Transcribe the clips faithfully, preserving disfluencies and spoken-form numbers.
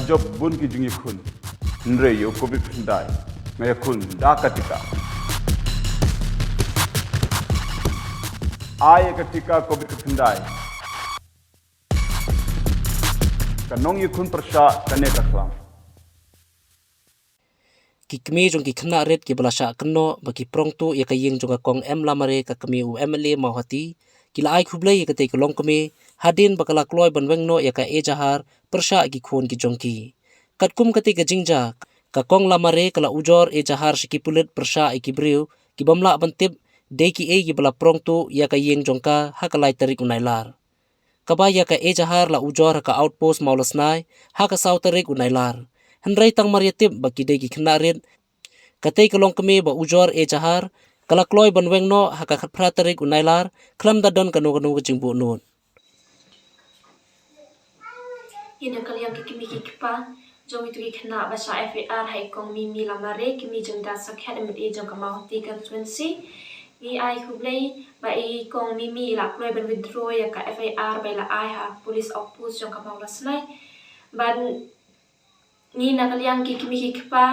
Jop bun ki jingïakhun. Hynrei ïa u covid khyndai nga ïakhun da ka tika. Ai ïa ka tika covid khyndai. Ka nongïakhun pyrshah kane ka khlam. Ki kmie jong ki khynnah rit kiba la shah kynnoh ba ki prong tuh ïa ka ïing jong ka Kong M Lamare, ka kmie u M L A Mawhati, ki la ai khublei ïa katei ka longkmie hadien ba ka la kloi ban weng noh ïa ka Ejahar pyrshah ki khun ki jong ki. Katkum katei ka jingjia, ka Kong Lamare ka la ujor Ejahar sha ki pulit pyrshah ïa ki briew ki bym lah ban tip dei kiei kiba la prong tuh ïa ka ïing jong ka ha ka lai tarik u Nailar. Kaba ïa ka Ejahar la ujor ha ka outpost Mawlasnai ha ka saw tarik u Nailar. Hynrei tang mar ïa tip ba ki dei ki khynnah rit, katei ka longkmie ba ujor Ejahar ka la kloi ban weng noh ha ka khatphra tarik u Nailar khlem da don kano kano ka jingbuhnud. Ïa na ka liang ki kmie ki kpa jong itu ki khynnah ba shah F I R ha i Kong Mimi Lamare, kmie jong Da Sakhiat, M L A jong ka Mawhati constituency, ngi ai khublei ba i Kong Mimi i la kloi ban withdraw ïa ka F I R ba i la ai ha police outpost jong ka Mawlasnai. Ban ngi na ka liang ki kmie ki kpa,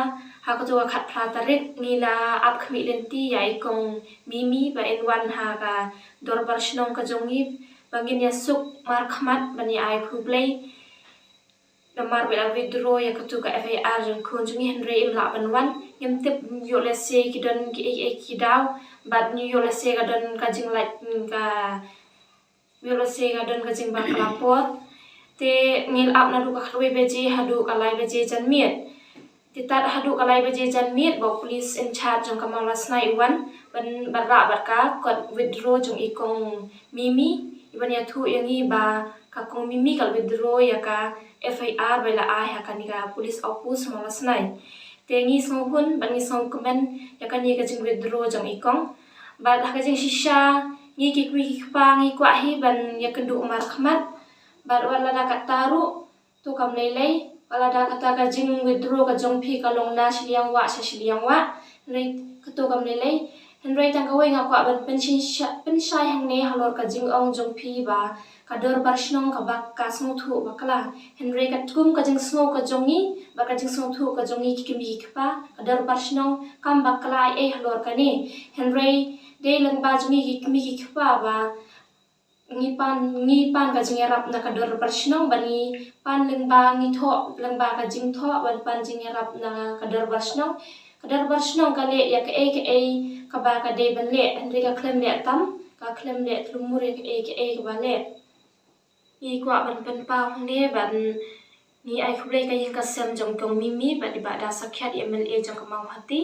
ha katu ka khatphra tarik ngi la ap khmih lynti ïa i Kong Mimi ba in wan ha ka dorbar shnong ka jong ngi ba ngin ïa suk markhmat ban ïa ai khublei. Namar ba i la withdraw ïa katu ka F I R jong khun jong ngi, hynrei im lah ban wan. Ngim tip ïoh lehse ki don kiei kiei ki daw bad ïoh lehse ka don ka jinglait, ka ïoh lehse ka don ka jingbakla por. Te ngi la ap naduh ka khatwei baje haduh ka lai baje janmiet. Te tad haduh ka lai baje janmiet ba u police in charge jong ka Mawlasnai i wan ban, ban rah bad ka kot withdraw jong i Kong Mimi, i ban ïathuh ïa ngi ba ka Kong Mimi ka la withdraw ïa ka F I R ba i la ai ha kane ka police outpost Mawlasnai. Te ngi sngewhun bad ngi sngewkmen ïa kane ka jingwithdraw jong i Kong. Bad ha ka jingshisha ngi ki kmie ki kpa ngi kwah hi ban ïakynduh markhmat. Bad wat lada katta ruh to kam lei lei, wat lada kata ka jingwithdraw ka jong phi ka long na shiliang wah sha shiliang wah, hynrei kato kam lei lei. Hynrei tang kawei nga kwah ban pynshai, pynshai hangne halor ka jingong jong phi ba ka dorbar shnong ka bak, ka sngewthuh bakla. Hynrei katkum ka jingsngew ka jong ngi bad ka jingsngewthuh ka jong ngi ki kmie ki kpa, ka dorbar shnong kam bakla ei ei halor kane. Hynrei dei lyngba jong ngi ki kmie ki kpa ba ngi pan, ngi pan ka jingïarap na ka dorbar shnong bad ngi pan lyngba, ngi thoh lyngba ka jingthoh bad pan jingïarap na ka dorbar shnong. Ka dorbar shnong ka leh ïa kaei kaei kaba ka dei ban leh, hynrei ka khlem leh tam, ka khlem leh tlumur ïa kaei kaei kaba leh. Ngi kwah ban pynpaw hangne ban ngi ai khublei ka ïing ka sem jong i Kong Mimi bad i Bah Da Sakhiat, i M L A jong ka Mawhati,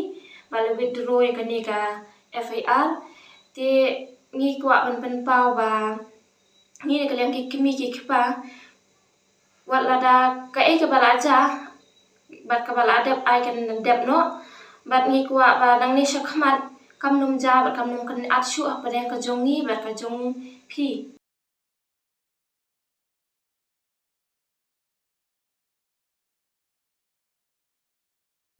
ba la withdraw ïa kane ka F I R. Te ngi kwah ban pynpaw ba ngi na ka liang ki kmie ki kpa, wat lada kaei kaba la jia bad kaba la dep ai kan dep noh. Bad ngi kwah ba nangne shakhmat kam nym jia bad kam nym kan at shuh hapdeng ka jong ngi bad ka jong phi.